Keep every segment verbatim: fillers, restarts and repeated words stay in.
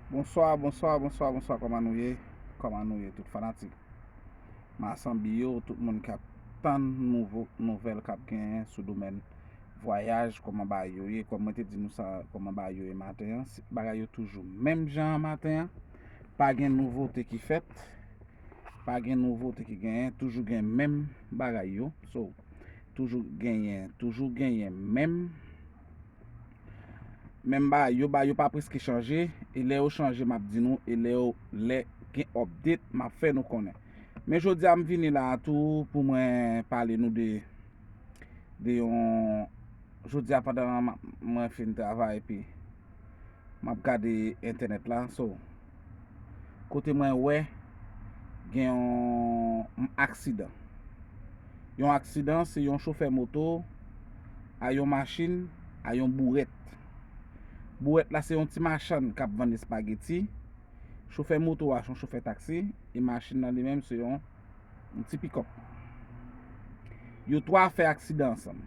Bonswa, bonswa, bonswa, bonswa, kòman nou ye? Kòman nou ye, tout fanatik Masanbi yo, tout moun k ap tann nouvo nouvèl k ap genyen sou domèn vwayaj, kòman bagay yo ye, kòm mwen te di nou sa, kòman bagay yo ye maten an, si, bagay yo toujou menm jan an maten an, pa gen nouvote ki fèt, pa gen nouvote ki genyen, toujou gen menm bagay yo, so, toujou genyen, toujou genyen menm, menm bagay yo, bagay yo pa prèske chanje, e lè yo chanje, m ap di nou, e lè yo, lè gen update, m ap fè nou konnen. Men jodi a, m vini la a tou pou mwen pale nou de, de yon, jodi a pandan m ap, mwen fin travay, epi m ap gade entènèt la, so, kote mwen wè gen yon aksidan. Yon aksidan, se yon chofè moto a yon machin a yon bourèt. Bourèt la, se yon ti machann k ap vann espageti. Chofè moto a, se yon chofè taksi. E machin nan li menm, se yon, yon ti pikòp. Yo twa fè aksidan ansanm.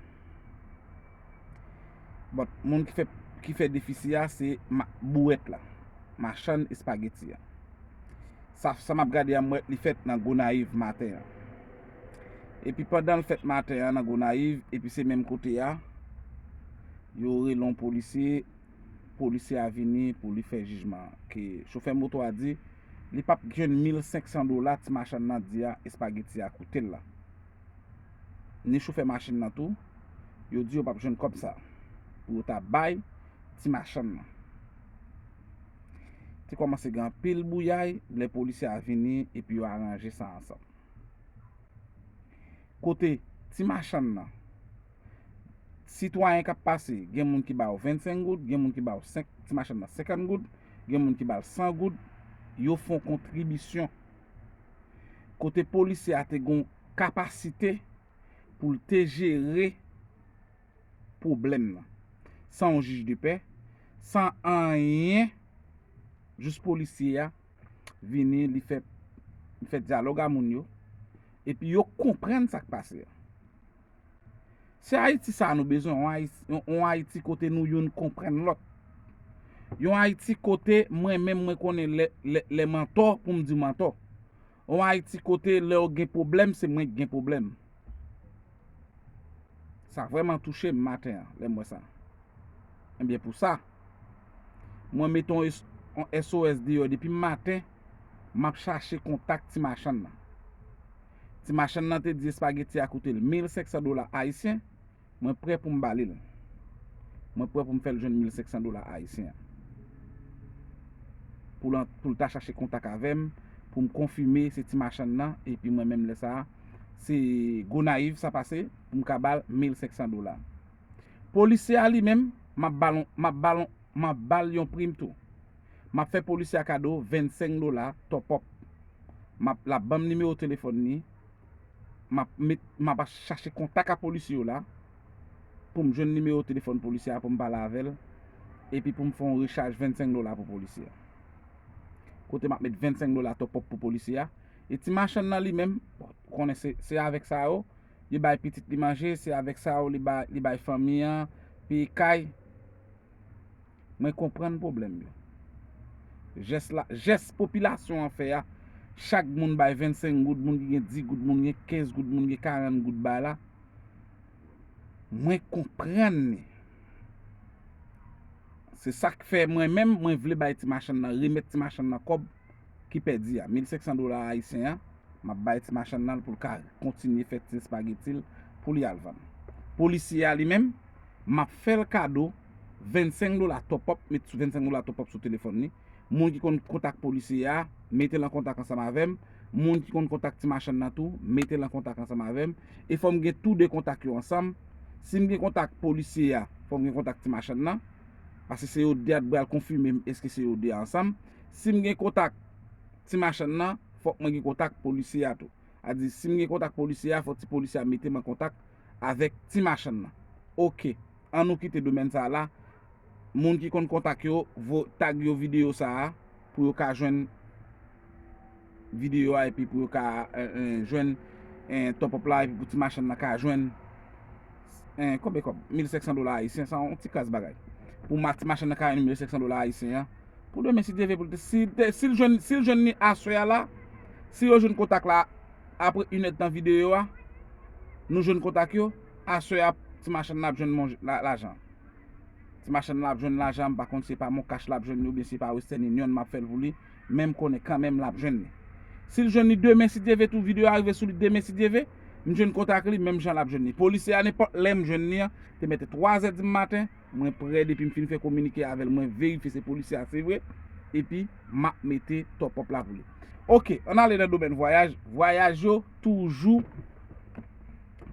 But, moun ki fè, ki fè defisi a, se ma, bourèt la. Machann espageti a. Sa, sa m ap gade a, m wè li fèt nan Gonayiv maten an. Epi pandan l fèt maten an nan Gonayiv, epi se menm kote a, yo rele yon polisye, polisye a vini pou li fè jijman an. Ke chofè moto a di, li p ap jwenn mil senk san dola ti machann nan di a, espageti a koute l la. Ni chofè machin nan tou, yo di yo p ap jwenn kòb sa pou yo ta bay ti machann nan. Te kòmanse gen anpil bouyay, lè polisye a vini epi yo aranje sa ansanm. Kote ti machann nan, sitwayen k ap pase, gen moun ki ba w vennsenk goud, gen moun ki ba w senk, ti machann nan senkant goud, gen moun ki ba l san goud, yo fè yon kontribisyon. Kote polisye a te gen yon kapasite pou l te jere pwoblèm nan. San yon jij de pè, san anyen, jis polisye a vini, li fè, li fè dyalòg a moun yo, epi yo konprann sa k pase a. Se Ayiti sa a nou bezwen, yon Ayiti, yon, yon Ayiti kote nou youn konprann lòt. Yon Ayiti kote mwen menm mwen konnen lè, lè, lè m antò pou m di m antò. Yon Ayiti kote lè w gen pwoblèm, se mwen k gen pwoblèm. Sa vrèman touche m maten an, lè m wè sa. Ebyen, pou sa, mwen mete yon S-, yon S O S deyò depi maten, m ap chache kontak ti machann nan. Ti machann nan te di espageti a koute l mil senk san dola ayisyen, mwen prè pou m ba li l. Mwen prè pou m fè l jwenn mil senk san dola ayisyen an. Pou l an, pou l ta chache kontak avè m, pou m konfime se ti machann nan, epi mwen menm lè sa a, se Gonayiv sa pase, pou m ka ba l mil senk san dola. Polisye a li menm, m ap ba l, m ap ba l, m ap ba l yon prim tou. M ap fè polisye a kado vennsenk dola top up. M ap, l ap ban m nimewo telefòn li. M ap met, m ap chache kontak a polisye yo la pou m jwenn nimewo telefòn polisye a pou m pale avè l. Epi pou m fè yon rechaj vennsenk dola pou polisye a. Kote m ap met vennsenk dola top up pou polisye a. E ti machann nan li menm, ou konnen se, se avèk sa yo, li bay pitit li manje, se avèk sa yo li bay, li bay fanmi an, peye kay. Mwen konprann pwoblèm yo. Jès la, jès popilasyon an fè a, chak moun bay vennsenk goud, moun ki gen dis goud, moun gen kenz goud, moun gen karant goud bay la. Mwen konprann li. Se sa k fè mwen menm, mwen vle bay ti machann nan, remèt ti machann nan kòb ki pèdi a. Mil senk san dola ayisyen an, m ap bay ti machann nan pou l ka kontinye fè ti espageti l pou li al vann. Polisye a li menm, m ap fè l kado vennsenk dola top up, met sou vennsenk dola top up sou telefòn li. Moun ki konn kontak polisye a, mete l an kontak ansanm avè m. Moun ki konn kontak ti machann nan tou, mete l an kontak ansanm avè m. E fò m gen tou de kontak yo ansanm. Si m gen kontak polisye a, fò m gen kontak ti machann nan. Paske se yo de a t pral konfime m èske se yo de a ansanm. Si m gen kontak ti machann nan, fòk mwen gen kontak polisye a tou. A di, si m gen kontak polisye a, fò ti polisye a mete m an kontak avèk ti machann nan. Oke, an nou kite domèn sa a la. Moun ki konn kontak yo, vo-, tag yo videyo sa a pou yo ka jwenn videyo a epi pou yo ka, eh, eh, jwenn, eh, top up la epi pou ti machann nan ka jwenn, eh, konbyen kòb? Mil senk san dola ayisyen, sa yon ti kras bagay. Pou ma-, ti machann nan ka jwenn mil senk san dola ayisyen an, Pou demen, si Dye vle, pou l te, si, te, si l jwenn, si l jwenn li aswè a la, si yo jwenn kontak la apre inèdtan videyo a, nou jwenn kontak yo, aswè a, ti machann nan ap jwenn manje, la, lajan. Ti machann nan ap jwenn lajan, m pa konn si se pa Moncash l ap jwenn li oubyen si se pa Western Union m ap fè l pou li, men m konnen kanmenm l ap jwenn li. Si l jwenn li demen, si Dye vle, tou videyo a rive sou li demen, si Dye vle, m jwenn kontak li, menm jan l ap jwenn li. Polisye a, nenpòt lè m jwenn li an, te mete twa zè di maten, mwen prè depi m fin fè kominike avè l, mwen verifye se polisye a se vre, epi m ap mete top up la pou li. Oke, ann ale nan domèn vwayaj. Vwayaj yo toujou,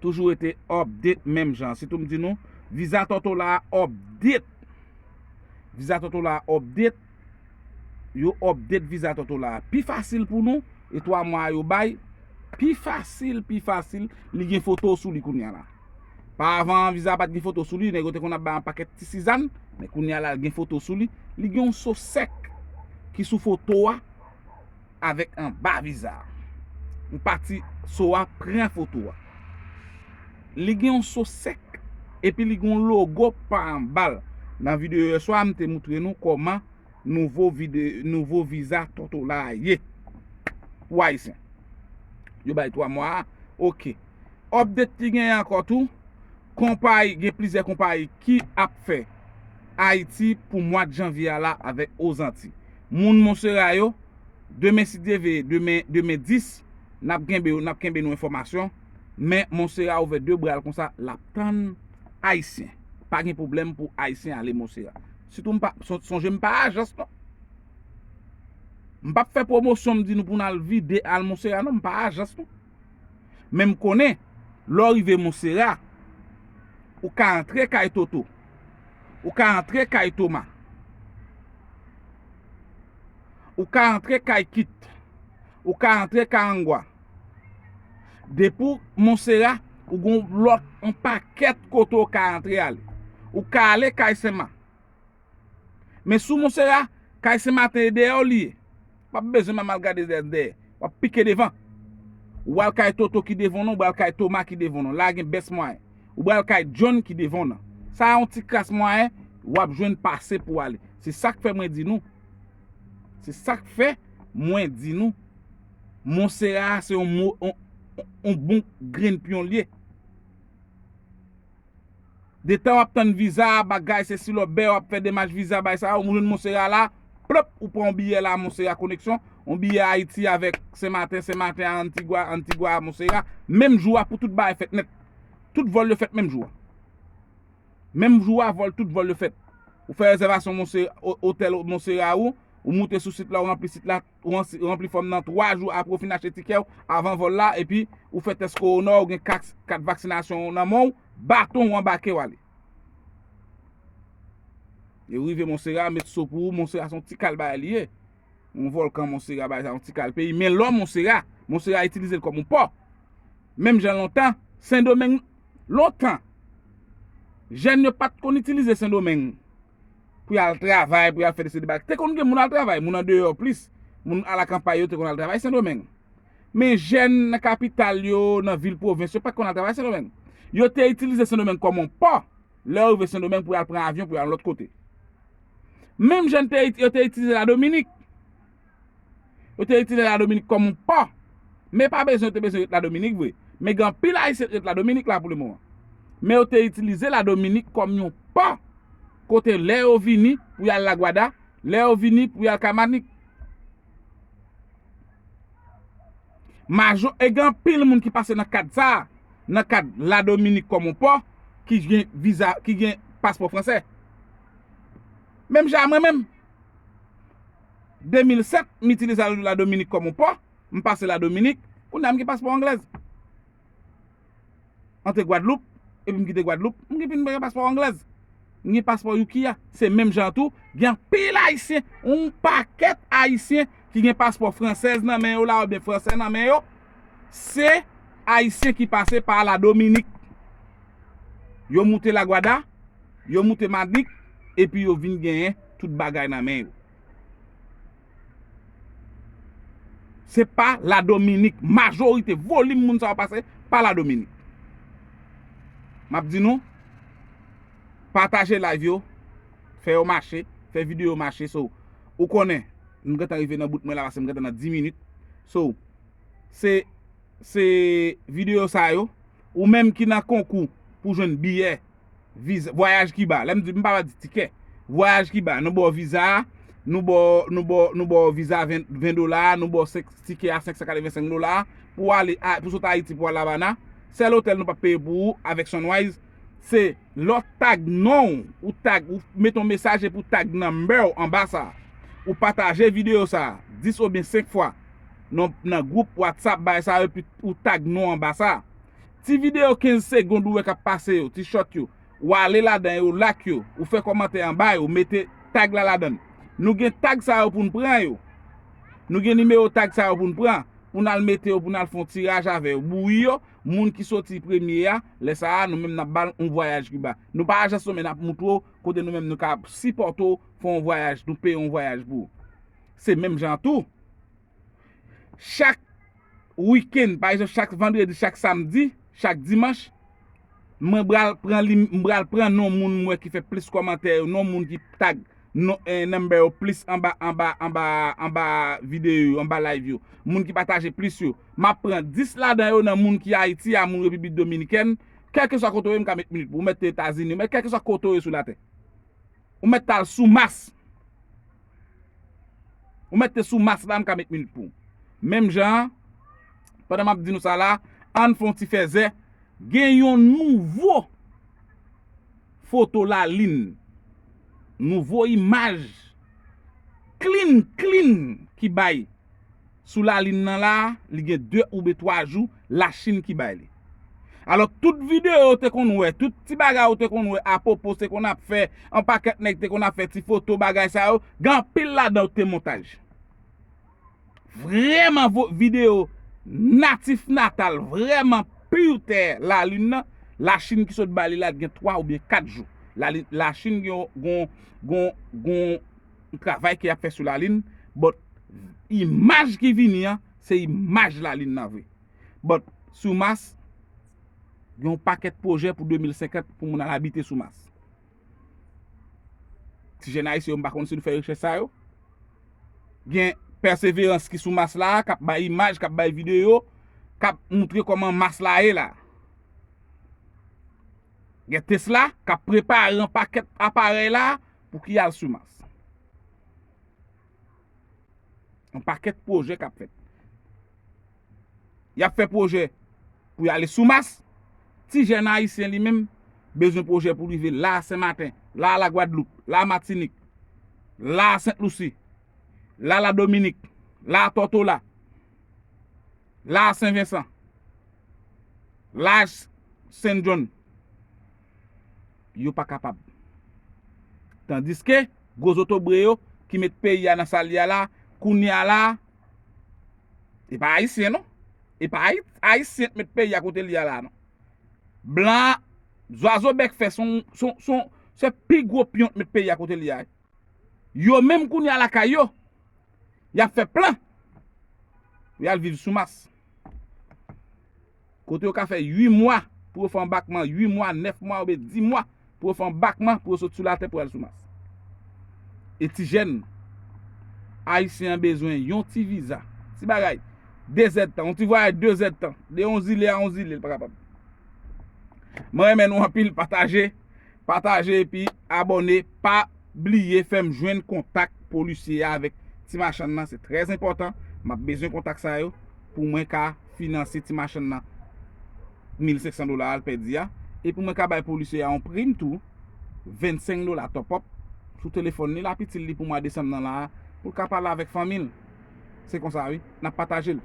toujou rete update menm jan. Sitou m di nou, viza Tortola a update. Viza Tortola a update. Yo update viza Tortola a. Pi fasil pou nou, e twa mwa yo bay, pi fasil, pi fasil, li gen foto sou li kounye a la. Pavan, viza a pa t gen foto sou li, nèg yo te konn ap bay yon pakèt ti sizann, men kounye a la, l gen foto sou li. Li gen yon so sèk ki sou foto a avèk anba viza a. Yon pati so a pran foto a. Li gen yon so sèk, epi li gen yon logo pa anba l. Nan videyo yè swa, m te moutre nou kòman nouvo vide-, nouvo viza Tortola a ye pou Ayisyen. Yo bay twa mwa a. Oke. Update ki genyen ankò tou, konpayi, gen plizyè konpayi ki ap fè Ayiti pou mwa janvye a la avèk Ozanti. Moun Monsera yo, demen si Dye vle, demen, demen dis, n ap kenbe yo, n ap kenbe nou enfòmasyon. Men Monsera ouvè de bra l konsa, l ap tann Ayisyen. Pa gen pwoblèm pou Ayisyen ale Monsera. Sitou m pa, son-, sonje m pa ajans non. M p ap fè pwomosyon, m di nou pou n al vide, al Monsera non, m pa ajans non. Men m konnen, lè w rive Monsera, ou ka antre kay Toto, ou ka antre kay Toma, ou ka antre kay Kit, ou ka antre kay Angwa. Depi w Monsera, ou gen yon lòt, yon pakèt kote w ka antre ale. Ou ka ale kay Senma. Men sou Monsera, kay Senmaten e dèyè w li ye. W ap bezwen menm al gade dèyè, dèyè. W ap pike devan. Ou al kay Toto ki devan w nan, ou al kay Toma ki devan w nan. La gen bès mwayen. Ou al kay John ki devan w nan. Sa a yon ti kras mwayen, w ap jwenn pase pou w ale. Se sa k fè mwen di nou. Se sa k fè mwen di nou. Monsera se yon mo-, yon, yon bon grenn pyon l ye. Detan w ap tann viza, bagay, se si lòbè, w ap fè demach viza, bay sa, ou jwenn Monsera la, plop, ou pran yon biyè la, Monsera koneksyon, yon biyè Ayiti avèk Senmaten, Senmaten a Antigwa, Antigwa a Monsera, menm jou a pou tout bagay fèt nèt. Tout vòl yo fèt menm jou a. Menm jou a, vòl, tout vòl yo fèt. Ou fè rezèvasyon Monse-, o-, otèl Monsera ou, ou moute sou sit la, ou ranpli sit la, ou ransi-, ranpli fòm nan twa jou apre w fin achte tikè w, avan vòl la, epi ou fè tès kowona, ou gen kat, kat vaksinasyon w nan men w, baton w anbake w ale. E w rive Monsera, met so pou ou, Monsera se yon ti kal bagay li ye. Yon vòlkan Monsera, bagay sa, yon ti kal peyi. Men lò Monsera, Monsera itilize l kòm yon pò. Menm jan lontan, Sendomeng, lontan, jèn yo pa t konn itilize Sendomeng pou y al travay, pou y al fè de se de bagay. Te konn gen moun al travay, moun andeyò plis, moun alakanpay yo te konn al travay Sendomeng. Men jèn nan kapital yo, nan vil pwovens yo, pa t konn al travay Sendomeng. Yo te itilize Sendomeng kòm yon pò, lè yo rive Sendomeng pou y al pran avyon, pou y al yon lòt kote. Menm jan te, yo te itilize Ladominik. Yo te itilize Ladominik kòm yon pò. Men pa bezwen, yo te bezwen ret Ladominik vre. Men gen anpil Ayisyen ki ret Ladominik la pou lemoman. Men yo te itilize Ladominik kòm yon pò. Kote lè yo vini pou y al Lagwada, lè yo vini pou y al Kamanik. Majo-, e gen anpil moun ki pase nan kad sa a, nan kad Ladominik kòm yon pò, ki gen viza, ki gen paspò fransè. Menm jan a mwen menm. De mil sèt, m itilize Ladominik kòm yon pò, m pase Ladominik, kounye a m gen paspò anglèz. Antre Gwadloup, epi m kite Gwadloup, m gen, m gen paspò anglèz. M gen paspò U K a. Se menm jan tou, gen anpil Ayisyen, yon pakèt Ayisyen ki gen paspò fransèz nan men yo la, oubyen fransè nan men yo. Se Ayisyen ki pase pa Ladominik. Yo moute Lagwada, yo moute Madnik, epi yo vin genyen tout bagay nan men yo. Se pa Ladominik. Majorite, volim moun sa yo pase pa Ladominik. M ap di nou, pataje live yo, fè yo mache, fè videyo mache. So, Ou konnen, m gentan rive nan bout mwen la, paske m gentan nan dis minit. So, se, se videyo sa yo, ou menm ki nan konkou pou jwenn biyè, viza, vwayaj Kiba. Lè m di, m pa di tikè. Vwayaj Kiba, nou ba w viza a, nou ba w, nou ba w, nou ba w viza ven, ven dola a, nou ba w senk, tikè a senk san katrevensenk dola a, pou w ale, a, pou sot Ayiti, pou w al Lavana. Sèl otèl nou p ap peye pou ou avèk Sunrise, se lè w tag non w, ou tag, ou mete yon mesaj epi w tag number w anba sa. Ou pataje videyo sa a dis oubyen senk fwa nan, nan gwoup WhatsApp, bagay sa yo, epi ou tag non w anba sa. Ti videyo kenz segonn ou wè k ap pase yo, ti short yo, ou ale ladan yo, ou like yo, ou fè kòmantè anba yo, ou mete tag la ladan l. Nou gen tag sa yo pou n pran yo. Nou gen nimewo tag sa yo pou n pran, pou n al mete yo, pou n al fè yon tiraj avè yo, bouyi yo, moun ki soti premye a, lè sa a, nou menm n ap ba l yon vwayaj Kiba. Nou pa ajan somen, n ap moutre w kote nou menm nou ka sipòte w, fè yon vwayaj, nou peye yon vwayaj pou ou. Se menm jan tou. Chak wikenn, pa egzanp, chak vandredi, chak samdi, chak dimanch, mwen pral pran li, m pral pran non moun m wè ki fè plis kòmantè yo, non moun ki tag non, eh, number yo plis anba, anba, anba, anba videyo yo, anba live yo. Moun ki pataje plis yo. M ap pran dis ladan yo nan moun ki Ayiti a, moun Repiblik Dominikèn. Kèlkeswa kote w ye, m ka met minit pou ou. Ou mèt te Etazini, ou mèt kèlkeswa kote w ye sou latè. Ou mèt t al sou Mas. Ou mèt te sou Mas la, m ka met minit pou ou. Menm jan an, pandan m ap di nou sa la, ann fè yon ti fèzè, gen yon nouvo foto lalin, nouvo imaj clean, clean ki bay sou lalin nan la, li gen de oubyen twa jou, Lachin ki bay li. Alò, tout videyo ou te konn wè, tout ti bagay ou te konn wè, Apopos te konn ap fè, yon pakèt nèg te konn ap fè ti foto bagay sa yo, gen anpil ladan yo te montaj. Vrèman vo-, videyo natif natal, vrèman pur terre lalin nan, Lachin ki sot ba li la, gen twa oubyen kat jou. Lalin, Lachin gen yon, gen yon, gen yon travay ke y ap fè sou lalin, but imaj ki vini an, se imaj lalin nan vre. But sou Mas, gen yon pakèt pwojè pou de mil senkant pou moun al abite sou Mas. Ti jèn ayisyen yo, m pa konn si nou fè rechèch sa yo. Gen Perseverance ki sou Mas la, k ap bay imaj, k ap bay videyo, k ap moutre kòman Mas la ye la. Gen Tesla k ap prepare yon pakèt aparèy la pou ki al sou Mas. Yon pakèt pwojè k ap fèt. Y ap fè pwojè pou y ale sou Mas. Ti jèn ayisyen li menm bezwen pwojè pou rive la a Senmaten, la a Lagwadloup, la a Matinik, la a Sent Lisi, la a Ladominik, la a Tòtola, la a Sen Vensan, la a Sen John. Yo pa kapab. Tandiske gwo zotobre yo ki met peyi a nan sa l ye a la, kounye a la, e pa ayisyen non. E pa ayi-, ayisyen k met peyi a kote l ye a la non. Blan, zwazo bèk fè son, son, son, se pi gwo pyon k met peyi a kote l ye a. Yo menm kounye a lakay yo, y ap fè plan pou y al viv sou Mas. Kote yo ka fè uit mwa pou yo fè anbakman, uit mwa, nèf mwa oubyen dis mwa pou yo fè anbakman pou yo sot sou latè pou al sou Mas. E ti jèn ayisyen an bezwen yon ti viza, ti bagay, de zèdtan, yon ti vwayaj de zèdtan, de yon zile a yon zile, l pa kapab. Mwen renmen nou anpil, pataje, pataje epi abòne, pa bliye fè m jwenn kontak polisye a avèk ti machann nan, se trè enpòtan. M ap bezwen kontak sa yo pou mwen ka finanse ti machann nan mil senk san dola a l pèdi a. E pou mwen ka bay polisye a yon prim tou, vennsenk dola top up sou telefòn li, l ap itil li pou mwa desanm nan la a, pou l ka pale avèk fanmi l. Se konsa wi, n ap pataje l.